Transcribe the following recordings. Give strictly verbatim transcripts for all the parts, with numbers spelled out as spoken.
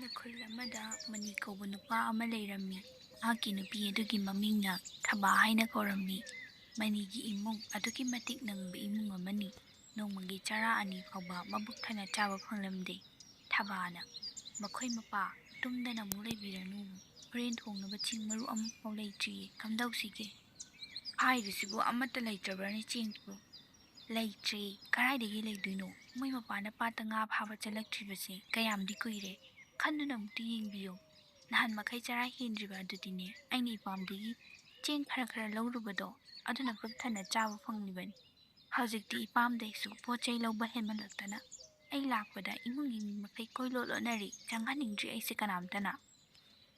ꯈꯨꯜ ꯑꯃꯗ ꯃꯅꯤ ꯀꯧꯕ ꯅꯨꯄꯥ ꯑꯃ ꯂꯩꯔꯝꯃꯤ꯫ ꯃꯍꯥꯛꯀꯤ ꯅꯨꯄꯤ ꯑꯗꯨꯒꯤ ꯃꯃꯤꯡꯅ ꯊꯕꯥ ꯍꯥꯏꯅ ꯀꯧꯔꯝꯃꯤ꯫ ꯃꯅꯤꯒꯤ ꯏꯃꯨꯡ ꯑꯗꯨꯛꯀꯤ ꯃꯇꯤꯛ ꯅꯪꯕ ꯏꯃꯨꯡ ꯑꯃꯅꯤ꯫ ꯅꯣꯡꯃꯒꯤ ꯆꯔꯥ ꯑꯅꯤ ꯐꯥꯎꯕ ꯃꯕꯨꯛ ꯊꯟꯅ ꯆꯥꯕ ꯐꯪꯂꯝꯗꯦ꯫ ꯊꯕꯥꯅ, "ꯃꯈꯣꯏ ꯃꯄꯥ ꯇꯨꯝꯗꯅ ꯑꯃꯨꯛ ꯂꯩꯕꯤꯔꯅꯨ꯫ ꯍꯣꯔꯦꯟ ꯊꯣꯡꯅꯕ ꯆꯦꯡ ꯃꯔꯨ ꯑꯃꯐꯥꯎ ꯂꯩꯇ꯭ꯔꯤꯌꯦ꯫ ꯀꯝꯗꯧꯁꯤꯒꯦ? ꯍꯥꯏꯔꯤꯁꯤꯕꯨ ꯑꯃꯠꯇ ꯂꯩꯇ꯭ꯔꯕ꯭ꯔꯅꯦ ꯆꯦꯡꯕꯨ?" "ꯂꯩꯇ꯭ꯔꯦ꯫ ꯀꯗꯥꯏꯗꯒꯤ ꯂꯩꯗꯣꯏꯅꯣ? ꯃꯣꯏ ꯃꯄꯥꯅ ꯄꯥꯠꯇ ꯉꯥ ꯐꯥꯕ ꯆꯠꯂꯛꯇ꯭ꯔꯤꯕꯁꯦ ꯀꯌꯥꯝꯗꯤ ꯀꯨꯏꯔꯦ꯫ ꯈꯟꯗꯨꯅ ꯑꯃꯨꯛꯇ ꯌꯦꯡꯕꯤꯌꯨ꯫ ꯅꯍꯥꯟ ꯃꯈꯩ ꯆꯔꯥ ꯍꯦꯟꯗ꯭ꯔꯤꯕ ꯑꯗꯨꯗꯤꯅꯦ, ꯑꯩꯅ ꯏꯄꯥꯝꯗꯒꯤ ꯆꯦꯡ ꯈꯔ ꯈꯔ ꯂꯧꯔꯨꯕꯗꯣ, ꯑꯗꯨꯅ ꯄꯨꯛ ꯊꯟꯅ ꯆꯥꯕ ꯐꯪꯂꯤꯕꯅꯤ꯫ ꯍꯧꯖꯤꯛꯇꯤ ꯏꯄꯥꯝꯗꯩꯁꯨ ꯄꯣꯠ ꯆꯩ ꯂꯧꯕ ꯍꯦꯟꯃꯜꯂꯛꯇꯅ ꯑꯩ ꯂꯥꯛꯄꯗ ꯏꯃꯨꯡꯒꯤ ꯃꯤ ꯃꯈꯩ ꯀꯣꯏꯂꯣꯠ ꯂꯣꯠꯅꯔꯤ꯫ ꯆꯪꯍꯟꯅꯤꯡꯗ꯭ꯔꯤ ꯑꯩꯁꯦ ꯀꯅꯥꯝꯇꯅ꯫"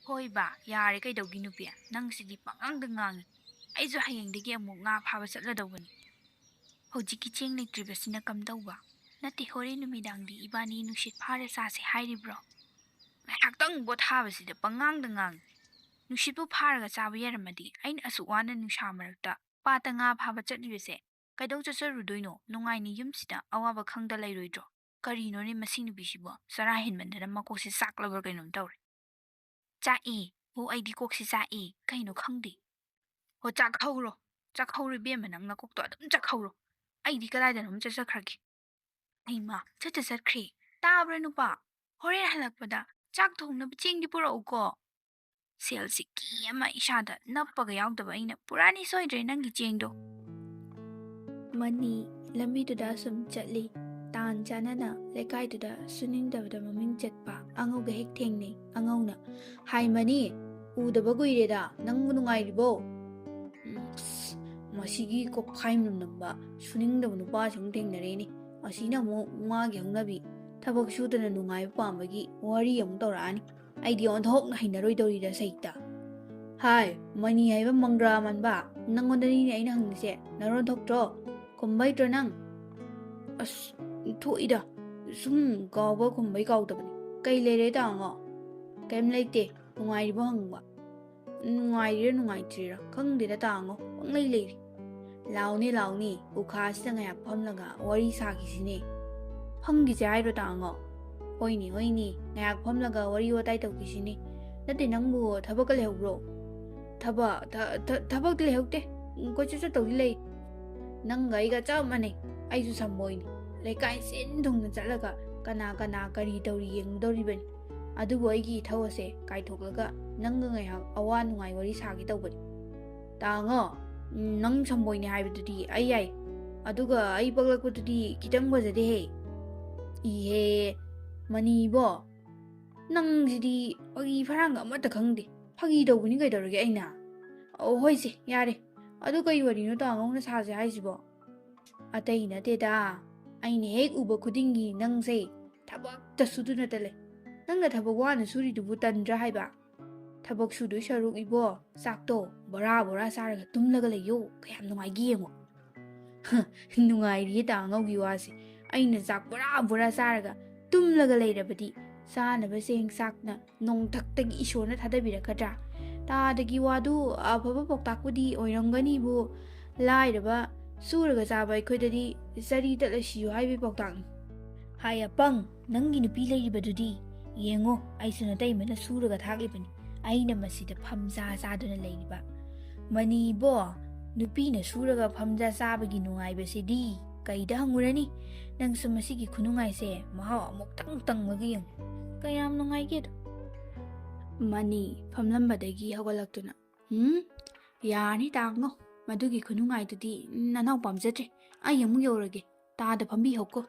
"ꯍꯣꯏꯕ, ꯌꯥꯔꯦ ꯀꯩꯗꯧꯒꯤ ꯅꯨꯄꯤ? ꯅꯪ ꯁꯤꯗꯤ ꯄꯉꯥꯡꯗ ꯉꯥꯡꯉꯤ꯫ ꯑꯩꯁꯨ ꯍꯌꯦꯡꯗꯒꯤ ꯑꯃꯨꯛ ꯉꯥ ꯐꯥꯕ ꯆꯠꯂꯗꯧꯕꯅꯤ꯫ ꯍꯧꯖꯤꯛꯀꯤ ꯆꯦꯡ ꯂꯩꯇ꯭ꯔꯤꯕꯁꯤꯅ ꯀꯝꯗꯧꯕ? ꯅꯠꯇꯦ, ꯍꯣꯔꯦꯟ ꯅꯨꯃꯤꯗꯥꯡꯗꯤ ꯏꯕꯥꯅꯤ ꯅꯨꯡꯁꯤꯠ ꯐꯥꯔ ꯆꯥꯁꯦ ꯍꯥꯏꯔꯤꯕ꯭ꯔꯣ? ꯉꯥꯏꯍꯥꯛꯇꯪ ꯄꯣꯊꯥꯕꯁꯤꯗ ꯄꯉꯥꯡꯗ ꯉꯥꯡꯉꯤ꯫ ꯅꯨꯡꯁꯤꯠꯄꯨ ꯐꯥꯔꯒ ꯆꯥꯕ ꯌꯥꯔꯝꯃꯗꯤ ꯑꯩꯅ ꯑꯁꯨꯛ ꯋꯥꯅ ꯅꯨꯡꯁꯥ ꯃꯔꯛꯇ ꯄꯥꯠꯇ ꯉꯥ ꯐꯥꯕ ꯆꯠꯂꯤꯕꯁꯦ ꯀꯩꯗꯧ ꯆꯠꯆꯔꯨꯗꯣꯏꯅꯣ? ꯅꯨꯡꯉꯥꯏꯅ ꯌꯨꯝꯁꯤꯗ ꯑꯋꯥꯕ ꯈꯪꯗ ꯂꯩꯔꯣꯏꯗ꯭ꯔꯣ? ꯀꯔꯤꯅꯣꯅꯦ ꯃꯁꯤ ꯅꯨꯄꯤꯁꯤꯕꯣ? ꯆꯔꯥ ꯍꯦꯟꯃꯟꯗꯅ ꯃꯀꯣꯛꯁꯦ ꯆꯥꯛꯂꯕ꯭ꯔꯥ ꯀꯩꯅꯣꯝ ꯇꯧꯔꯦ꯫" "ꯆꯥꯛꯑꯦ꯫ ꯍꯣ, ꯑꯩꯗꯤ ꯀꯣꯛꯁꯦ ꯆꯥꯛꯑꯦ꯫ ꯀꯩꯅꯣ ꯈꯪꯗꯦ꯫ ꯍꯣ, ꯆꯥꯛꯍꯧꯔꯣ꯫ ꯆꯥꯛꯍꯧꯔꯣ ꯏꯕꯦꯝꯃ, ꯅꯪ ꯅꯀꯣꯛꯇꯣ ꯑꯗꯨꯝ ꯆꯥꯛꯍꯧꯔꯣ꯫ ꯑꯩꯗꯤ ꯀꯗꯥꯏꯗꯅꯣꯝ ꯆꯠꯆꯈ꯭ꯔꯒꯦ꯫" ꯍꯩꯃꯥ, ꯆꯠꯇ ꯆꯠꯈ꯭ꯔꯦ꯫ "ꯇꯥꯕ꯭ꯔꯥ ꯅꯨꯄꯥ? ꯍꯣꯔꯦꯟ ꯍꯜꯂꯛꯄꯗ ꯆꯥꯛ ꯊꯣꯡꯅꯕ ꯆꯦꯡꯗꯤ ꯄꯨꯔꯛꯎꯀꯣ꯫" ꯁꯦꯜꯁꯤ ꯀꯤ ꯑꯃ ꯏꯁꯥꯗ ꯅꯞꯄꯒ ꯌꯥꯎꯗꯕ ꯑꯩꯅ, "ꯄꯨꯔꯥꯅꯤ ꯁꯣꯏꯗ꯭ꯔꯦ ꯅꯪꯒꯤ ꯆꯦꯡꯗꯣ꯫" ꯃꯅꯤ ꯂꯝꯕꯤꯗꯨꯗ ꯁꯨꯝ ꯆꯠꯂꯤ꯫ ꯇꯥꯟ ꯆꯥꯅꯅ ꯂꯩꯀꯥꯏꯗꯨꯗ ꯁꯨꯅꯤꯡꯗꯕꯗ ꯃꯃꯤꯡ ꯆꯠꯄ ꯑꯉꯧꯒ ꯍꯦꯛ ꯊꯦꯡꯅꯩ꯫ ꯑꯉꯧꯅ, "ꯍꯥꯏ ꯃꯅꯤ, ꯎꯗꯕ ꯀꯨꯏꯔꯦꯗ, ꯅꯪꯕꯨ ꯅꯨꯡꯉꯥꯏꯔꯤꯕꯣ?" ꯎꯝ, ꯑꯁ, ꯃꯁꯤꯒꯤ ꯀꯣꯛꯐꯥꯏ ꯃꯅꯝ ꯅꯝꯕ ꯁꯨꯅꯤꯡꯗꯕ ꯅꯨꯄꯥꯁꯤ ꯑꯃꯨꯛ ꯊꯦꯡꯅꯔꯦꯅꯦ꯫ ꯑꯁꯤꯅ ꯑꯃꯨꯛ ꯃꯥꯒꯤ ꯍꯧꯅꯕꯤ ꯊꯕꯛ ꯁꯨꯗꯅ ꯅꯨꯡꯉꯥꯏꯕ ꯄꯥꯝꯕꯒꯤ ꯋꯥꯔꯤ ꯑꯃꯨꯛ ꯇꯧꯔꯛꯑꯅꯤ꯫ ꯑꯩꯗꯤ ꯑꯣꯟꯊꯣꯛꯅ ꯍꯩꯅꯔꯣꯏꯗꯧꯔꯤꯗ ꯁꯩꯇ꯫ "ꯍꯥꯏ, ꯃꯅꯤ ꯍꯥꯏꯕ ꯃꯪꯒ꯭ꯔꯥ ꯃꯥꯟꯕ, ꯅꯪꯉꯣꯟꯗꯅꯤꯅꯦ ꯑꯩꯅ ꯍꯪꯉꯤꯁꯦ, ꯅꯔꯣꯟ ꯊꯣꯛꯇ꯭ꯔꯣ? ꯈꯨꯝꯕ ꯍꯩꯇ꯭ꯔꯣ ꯅꯪ?" "ꯑꯁ, ꯊꯣꯛꯏꯗ, ꯁꯨꯝ ꯀꯥꯎꯕ ꯈꯨꯝꯕꯩ ꯀꯥꯎꯗꯕꯅꯤ꯫ ꯀꯩ ꯂꯩꯔꯦ ꯇꯥꯃꯣ?" "ꯀꯩꯝ ꯂꯩꯇꯦ, ꯅꯨꯡꯉꯥꯏꯔꯤꯕꯣ ꯍꯪꯕ꯫" "ꯅꯨꯡꯉꯥꯏꯔꯤꯔ ꯅꯨꯡꯉꯥꯏꯇ꯭ꯔꯤꯔ ꯈꯪꯗꯦꯗ ꯇꯥꯃꯣ, ꯄꯪꯂꯩ ꯂꯩꯔꯤ꯫" "ꯂꯥꯎꯅꯦ, ꯂꯥꯎꯅꯦ, ꯎꯈꯥꯁꯤꯗ ꯉꯥꯏꯍꯥꯛ ꯐꯝꯂꯒ ꯋꯥꯔꯤ ꯁꯥꯈꯤꯁꯤꯅꯦ꯫" "ꯐꯝꯈꯤꯁꯦ ꯍꯥꯏꯔꯣ ꯇꯥꯃꯣ?" "ꯍꯣꯏꯅꯦ, ꯍꯣꯏꯅꯦ, ꯉꯥꯏꯍꯥꯛ ꯐꯝꯂꯒ ꯋꯥꯔꯤ ꯋꯥꯇꯥꯏ ꯇꯧꯈꯤꯁꯤꯅꯦ꯫ ꯅꯠꯇꯦ, ꯅꯪꯕꯨ ꯊꯕꯛꯀ ꯂꯩꯍꯧꯕ꯭ꯔꯣ?" "ꯊꯕꯛ, ꯊ-, ꯊ-, ꯊꯕꯛꯇꯤ ꯂꯩꯍꯧꯗꯦ꯫ ꯎꯝ, ꯀꯣꯏꯆꯠ ꯆꯠꯇꯧꯗꯤ ꯂꯩ꯫ ꯅꯪꯒ ꯑꯩꯒ ꯆꯞ ꯃꯥꯟꯅꯩ꯫ ꯑꯩꯁꯨ ꯁꯝꯕꯣꯏꯅꯤ꯫ ꯂꯩꯀꯥꯏ ꯁꯤꯟ ꯊꯨꯡꯅ ꯆꯠꯂꯒ ꯀꯅꯥ ꯀꯅꯥ ꯀꯔꯤ ꯇꯧꯔꯤ ꯌꯦꯡꯉꯨꯗꯧꯔꯤꯕꯅꯤ꯫ ꯑꯗꯨꯕꯨ ꯑꯩꯒꯤ ꯏꯊꯧ ꯑꯁꯦ ꯀꯥꯏꯊꯣꯛꯂꯒ ꯅꯪꯒ ꯉꯥꯏꯍꯥꯛ ꯑꯋꯥ ꯅꯨꯡꯉꯥꯏ ꯋꯥꯔꯤ ꯁꯥꯒꯦ ꯇꯧꯕꯅꯤ꯫" "ꯇꯥꯉꯣ, ꯎꯝ, ꯅꯪ ꯁꯝꯕꯣꯏꯅꯦ ꯍꯥꯏꯕꯗꯨꯗꯤ ꯑꯩ ꯌꯥꯏ꯫ ꯑꯗꯨꯒ ꯑꯩ ꯄꯛꯂꯛꯄꯗꯨꯗꯤ ꯈꯤꯇꯪ ꯐꯖꯗꯦꯍꯦ꯫" "ꯏꯍꯦ, ꯃꯅꯤꯕꯣ, ꯅꯪꯁꯤꯗꯤ ꯐꯥꯒꯤ ꯐꯔꯥꯡꯒ ꯑꯃꯠꯇ ꯈꯪꯗꯦ꯫ ꯐꯥꯒꯤ ꯇꯧꯕꯅꯤ ꯀꯩꯗꯧꯔꯒꯦ ꯑꯩꯅ?" "ꯑꯣ, ꯍꯣꯏꯁꯦ, ꯌꯥꯔꯦ꯫ ꯑꯗꯨ ꯀꯩ ꯋꯥꯔꯤꯅꯣ ꯇꯥꯉꯧꯅ ꯁꯥꯁꯦ ꯍꯥꯏꯁꯤꯕꯣ?" "ꯑꯇꯩ ꯅꯠꯇꯦꯗ, ꯑꯩꯅ ꯍꯦꯛ ꯎꯕ ꯈꯨꯗꯤꯡꯒꯤ ꯅꯪꯁꯦ ꯊꯕꯛꯇ ꯁꯨꯗꯨꯅꯇ ꯂꯩ꯫ ꯅꯪꯅ ꯊꯕꯛ ꯋꯥꯅ ꯁꯨꯔꯤꯗꯨꯕꯨ ꯇꯟꯗ꯭ꯔꯥ ꯍꯥꯏꯕ? ꯊꯕꯛ ꯁꯨꯗꯣꯏ ꯁꯔꯨꯛ ꯏꯕꯣ, ꯆꯥꯛꯇꯣ ꯕꯣꯔꯥ ꯕꯣꯔꯥ ꯆꯥꯔꯒ ꯇꯨꯝꯂꯒ ꯂꯩꯌꯣ, ꯀꯌꯥꯝ ꯅꯨꯡꯉꯥꯏꯒꯦ ꯌꯦꯡꯉꯣ꯫" "ꯍ, ꯅꯨꯡꯉꯥꯏꯔꯤꯌꯦ ꯇꯥꯉꯧꯒꯤ ꯋꯥꯁꯦ꯫ ꯑꯩꯅ ꯆꯥꯛ ꯕꯣꯔꯥ ꯕꯣꯔꯥ ꯆꯥꯔꯒ ꯇꯨꯝꯂꯒ ꯂꯩꯔꯕꯗꯤ ꯆꯥꯅꯕ ꯆꯦꯡ ꯆꯥꯛꯅ ꯅꯣꯡꯊꯛꯇꯒꯤ ꯏꯁꯣꯔꯅ ꯊꯥꯗꯕꯤꯔꯛꯀꯗ꯭ꯔꯥ? ꯇꯥꯗꯒꯤ ꯋꯥꯗꯨ ꯑꯐꯕ ꯄꯥꯎꯇꯥꯛꯄꯨꯗꯤ ꯑꯣꯏꯔꯝꯒꯅꯤꯕꯨ, ꯂꯥꯏꯔꯕ ꯁꯨꯔꯒ ꯆꯥꯕ ꯑꯩꯈꯣꯏꯗꯗꯤ ꯆꯔꯤ ꯇꯠꯂ ꯁꯤꯌꯨ ꯍꯥꯏꯕꯒꯤ ꯄꯥꯎꯇꯥꯛꯅꯤ꯫ ꯍꯥꯏ ꯑꯄꯪ, ꯅꯪꯒꯤ ꯅꯨꯄꯤ ꯂꯩꯔꯤꯕꯗꯨꯗꯤ? ꯌꯦꯡꯉꯣ, ꯑꯩꯁꯨ ꯅꯇꯩꯃꯅ ꯁꯨꯔꯒ ꯊꯥꯛꯂꯤꯕꯅꯤ꯫ ꯑꯩꯅ ꯃꯁꯤꯗ ꯐꯝꯖꯥ ꯆꯥꯗꯨꯅ ꯂꯩꯔꯤꯕ꯫ ꯃꯅꯤꯕꯣ, ꯅꯨꯄꯤꯅ ꯁꯨꯔꯒ ꯐꯝꯖꯥ ꯆꯥꯕꯒꯤ ꯅꯨꯡꯉꯥꯏꯕꯁꯤꯗꯤ ꯀꯩꯗ ꯍꯪꯉꯨꯔꯅꯤ? ꯅꯪꯁꯨ ꯃꯁꯤꯒꯤ ꯈꯨꯅꯨꯡꯉꯥꯏꯁꯦ ꯃꯍꯥꯎ ꯑꯃꯨꯛꯇꯪ ꯇꯪꯂꯒ ꯌꯦꯡꯉꯨ꯫ ꯀꯌꯥꯝ ꯅꯨꯡꯉꯥꯏꯒꯦꯗꯣ꯫" ꯃꯅꯤ ꯐꯝꯂꯝꯕꯗꯒꯤ ꯍꯧꯒꯠꯂꯛꯇꯨꯅ, "ꯎꯝ, ꯌꯥꯔꯅꯤ ꯇꯥꯉꯣ, ꯃꯗꯨꯒꯤ ꯈꯨꯅꯨꯡꯉꯥꯏꯗꯨꯗꯤ ꯅꯅꯥꯎ ꯄꯥꯝꯖꯗ꯭ꯔꯦ꯫ ꯑꯩ ꯑꯃꯨꯛ ꯌꯧꯔꯒꯦ, ꯇꯥꯗ ꯐꯝꯕꯤꯍꯧꯀꯣ꯫